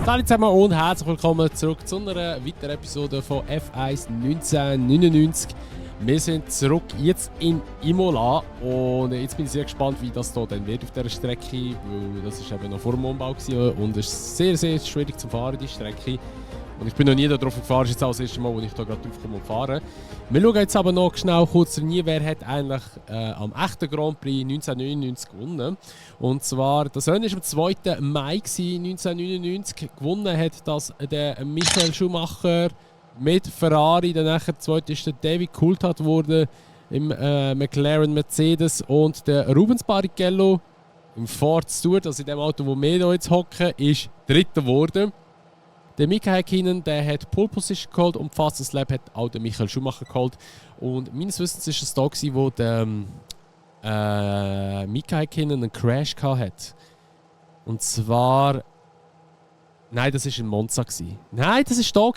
Hallo zusammen und herzlich willkommen zurück zu einer weiteren Episode von F1 1999. Wir sind zurück jetzt in Imola und jetzt bin ich sehr gespannt, wie das hier dann wird auf dieser Strecke, weil das ist eben noch vor dem Umbau gewesen und es ist sehr, sehr schwierig zu fahren, die Strecke. Und ich bin noch nie darauf gefahren, es ist jetzt auch das erste Mal, wo ich da gerade drauf komme und fahre. Wir schauen jetzt aber noch schnell kurz rein, wer hat eigentlich am echten Grand Prix 1999 gewonnen. Und zwar, das Rennen war am 2. Mai 1999. Gewonnen hat das der Michael Schumacher mit Ferrari. Danach der zweite ist der David Coulthard geworden im McLaren Mercedes. Und der Rubens Barrichello im Ford Stewart, also in dem Auto, wo wir hier jetzt hocken, ist Dritter geworden. Der Mika Häkkinen, der hat Pole Position geholt und Fastest Lap hat auch der Michael Schumacher geholt. Und meines Wissens war es da, wo der Mika Häkkinen einen Crash hatte. Und zwar... Nein, das war in Monza. Nein, das war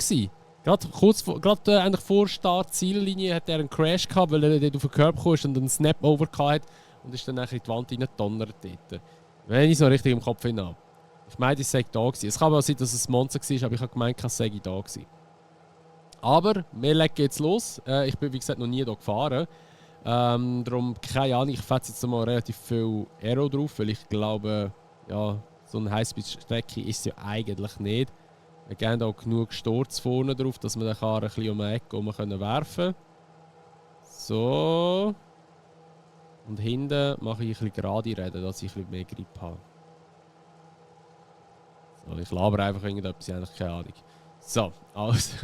da. Gerade eigentlich vor Start-Ziellinie hat er einen Crash gehabt, weil er dort auf den Körper kam und einen Snap-Over hatte und ist dann in die Wand reingedonnert dort. Wenn ich es noch richtig im Kopf habe. Ich meine, es sei da gewesen. Es kann aber auch sein, dass es Monza war, aber ich habe gemeint, es sei da gewesen. Aber wir legen jetzt los. Ich bin, wie gesagt, noch nie hier gefahren. Darum, keine Ahnung, ich fetze jetzt mal relativ viel Aero drauf, weil ich glaube, ja, so eine Highspeed-Strecke ist es ja eigentlich nicht. Wir geben auch genug Sturz vorne drauf, dass wir den Karren ein bisschen um die Ecke werfen können. So. Und hinten mache ich ein bisschen gerade Reden, dass ich ein bisschen mehr Grip habe. So, ich laber einfach irgendetwas, ich habe eigentlich keine Ahnung. So, also,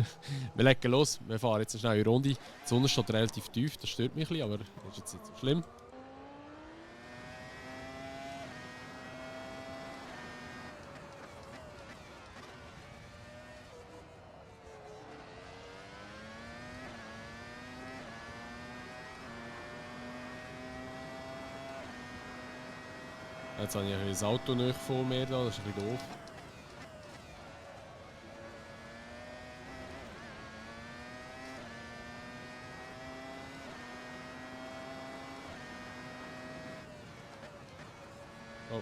wir legen los. Wir fahren jetzt eine schnelle Runde. Die Sonne steht relativ tief, das stört mich ein bisschen, aber das ist jetzt nicht so schlimm. Jetzt habe ich ein das Auto nicht vor mir, das ist ein bisschen doof. Oh.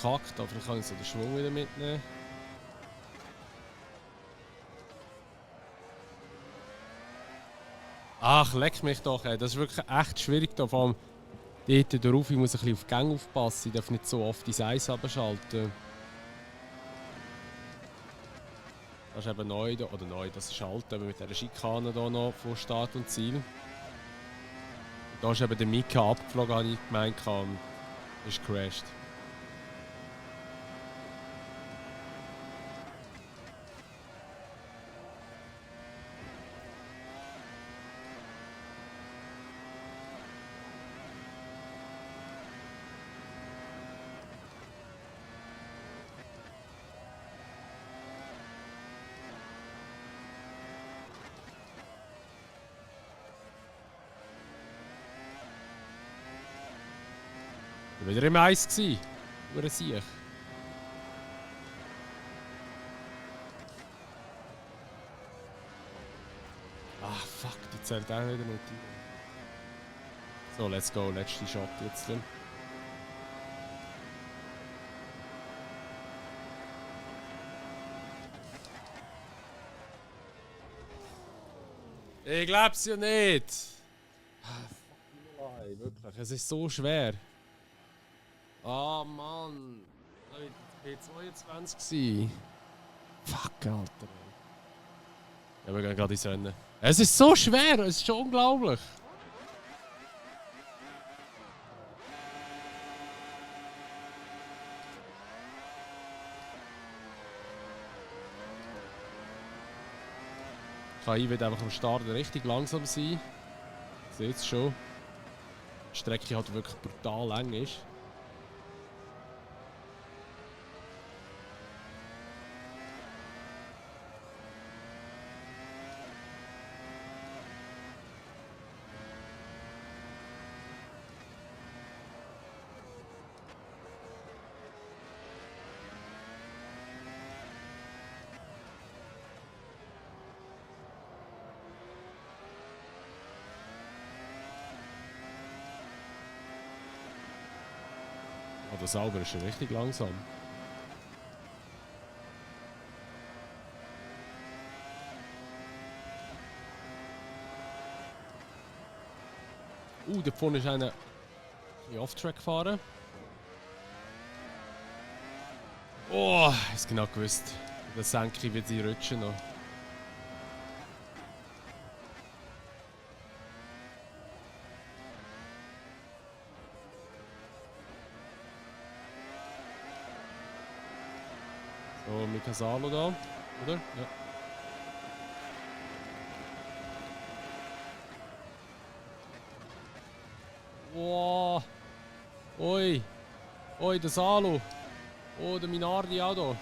Kackt, aber ich kann jetzt den Schwung wieder mitnehmen. Ach, leck mich doch, ey. Das ist wirklich echt schwierig da. Vor allem dort drauf, ich muss ein bisschen auf die Gänge aufpassen. Ich darf nicht so oft ins Eis abschalten. Das ist eben neu, oder neu, das ist alt, aber mit dieser Schikane hier noch vor Start und Ziel. Da ist eben der Mika abgeflogen, habe ich gemeint, ist gecrashed. Ich war wieder im Eis gsi. Über ein Sieg. Ah, fuck, die zählt auch wieder nicht. So, let's go. Letzte Shot jetzt. Ich glaub's ja nicht. Ah, fuck, wirklich. Es ist so schwer. Ah, Mann. Das war P22. Fuck, Alter. Ja, wir gehen gerade ins Rennen. Es ist so schwer, es ist schon unglaublich. KI wird einfach am Start richtig langsam sein. Seht es schon. Die Strecke halt wirklich brutal lang ist. Oh, der Sauber ist schon richtig langsam. Da vorne ist einer off-track gefahren. Oh, ich hab's genau gewusst. Der Senke wird sie rutschen noch. So, Mika Salo da, oder? Ja. Wow. Oi. Oi, der Salo. Oh, der Minardi auch da.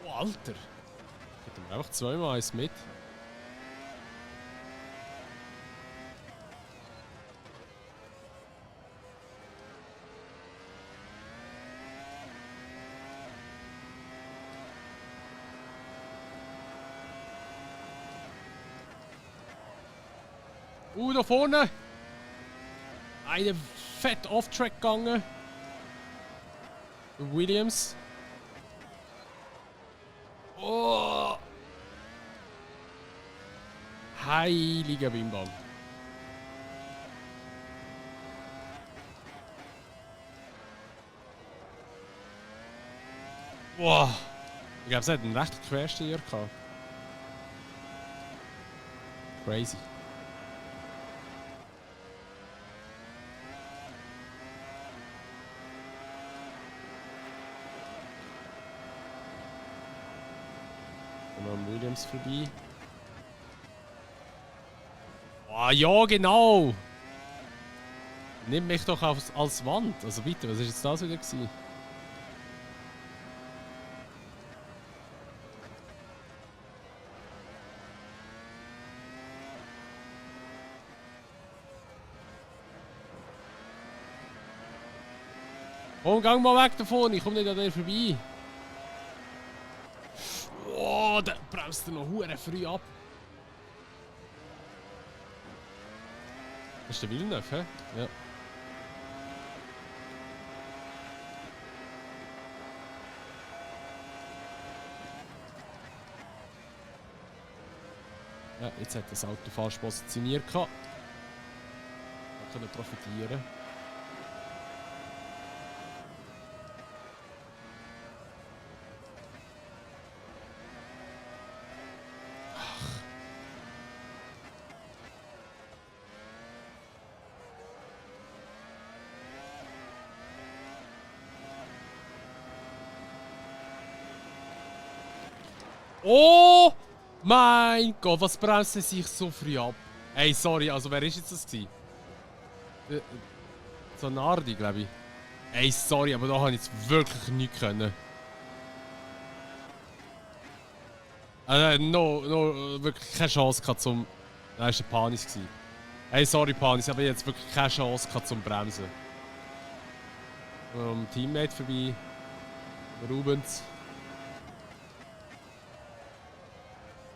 Oh, Alter. Hätten wir einfach zweimal eins mit. Da vorne! Eine fett off-track gegangen. Williams. Oh! Heiliger Bimbam. Wow! Ich glaube, es hat einen rechten Quersteher gehabt. Crazy. Williams vorbei. Oh, ja, genau! Nimm mich doch als Wand. Also bitte, was ist jetzt das wieder gewesen? Komm, gang mal weg davon, ich komme nicht an dir vorbei. Oh, der bremst noch hure früh ab. Das ist der Villeneuve, hä? Ja. Ja, jetzt hat das Auto falsch positioniert gehabt. Wir können profitieren. Oh mein Gott, was bremst er sich so früh ab? Ey, sorry, also wer ist jetzt das gewesen? So Nardi, glaube ich. Ey, sorry, aber da habe ich jetzt wirklich nichts können. Wirklich keine Chance gehabt zum... Nein, das war Panis. Ey, sorry Panis, aber jetzt wirklich keine Chance gehabt zum Bremsen. Teammate vorbei. Rubens.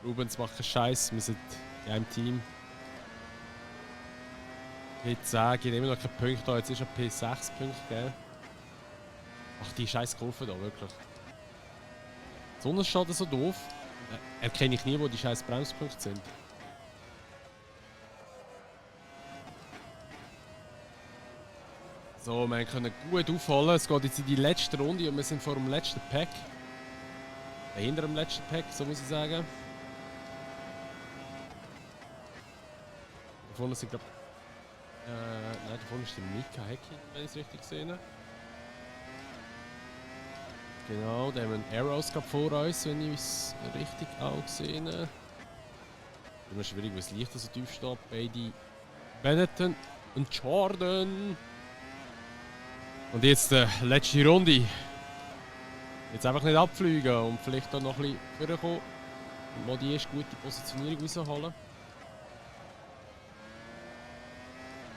Rubens macht keinen Scheiß, wir sind in einem Team. P10 gibt immer noch keine Punkte da, jetzt ist er P6 Punkte gegeben. Ach, die scheiß Kurve da, wirklich. Sonnenschaden so doof. Erkenne ich nie, wo die scheiß Bremspunkte sind. So, wir können gut aufholen. Es geht jetzt in die letzte Runde und wir sind vor dem letzten Pack. Hinter dem letzten Pack, so muss ich sagen. Da vorne sind, glaube nein, da vorne ist der Mika Häkkinen, wenn ich es richtig sehe. Genau, da haben wir einen Arrows vor uns, wenn ich es richtig auch sehe. Immer schwierig, weil das Licht so tief steht. Beide Benetton und Jordan. Und jetzt die letzte Runde. Jetzt einfach nicht abfliegen und vielleicht auch noch ein bisschen vorkommen. Und mal die erste gute Positionierung rausholen.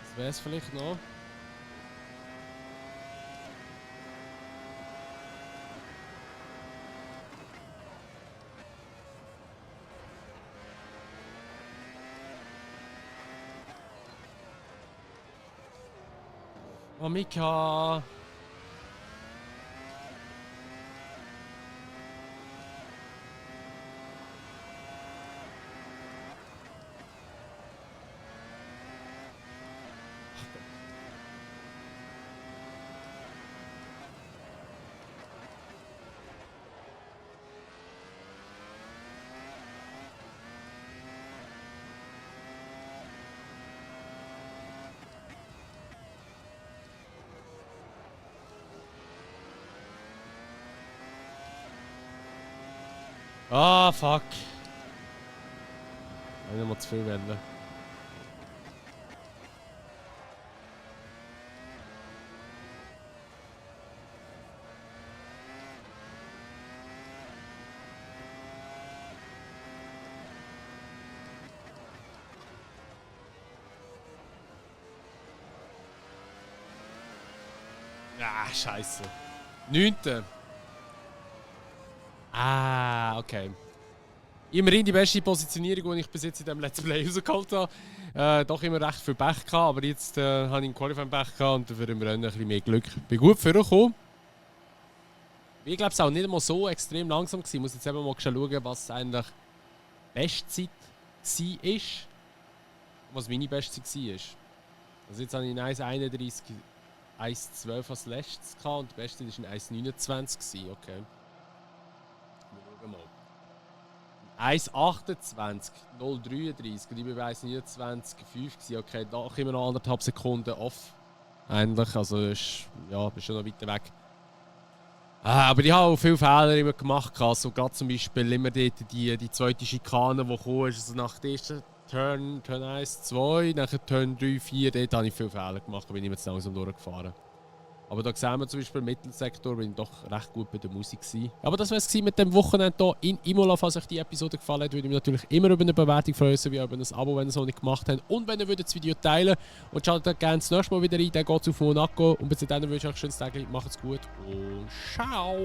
Das wäre es vielleicht noch. Oh, Mika! Ah, fuck. Ich will mal zu viel wählen. Ah, scheiße. 9. Ah, okay. Immerhin die beste Positionierung, die ich bis jetzt in diesem Let's Play rausgeholt habe. Doch immer recht viel Pech gehabt, aber jetzt habe ich im Qualifying Pech gehabt und dafür im Rennen ein bisschen mehr Glück. Bin gut vorgekommen. Ich glaube, es war auch nicht einmal so extrem langsam gewesen. Ich muss jetzt eben mal schauen, was eigentlich Bestzeit war. Was meine Bestzeit war. Also jetzt habe ich eine 1,31, 1,12 als letztes gehabt und die Bestzeit war eine 1,29. Okay. Wir schauen mal. 1,28, 0,33 und ich war bei 1,29,5. Okay, da kommen wir noch 1,5 Sekunden off. Eigentlich, also ist, ja, bin schon noch weiter weg. Aber ich habe auch viele Fehler immer gemacht. Also gerade zum Beispiel immer dort die zweite Schikane, die kam, also nach dem ersten Turn 1, 2, nachher Turn 3, 4, dort habe ich viele Fehler gemacht, da bin ich jetzt langsam durchgefahren. Aber da sehen wir zum Beispiel im Mittelsektor, bin ich doch recht gut bei der Musik gewesen. Aber das war es mit dem Wochenende hier in Imola. Falls euch die Episode gefallen hat, würde ich mich natürlich immer über eine Bewertung freuen, sowie über ein Abo, wenn ihr es noch nicht gemacht habt. Und wenn ihr das Video teilen und schaut gerne das nächste Mal wieder rein, dann geht es auf Monaco. Und bis dahin wünsche ich euch ein schönes Tag, macht's gut und ciao!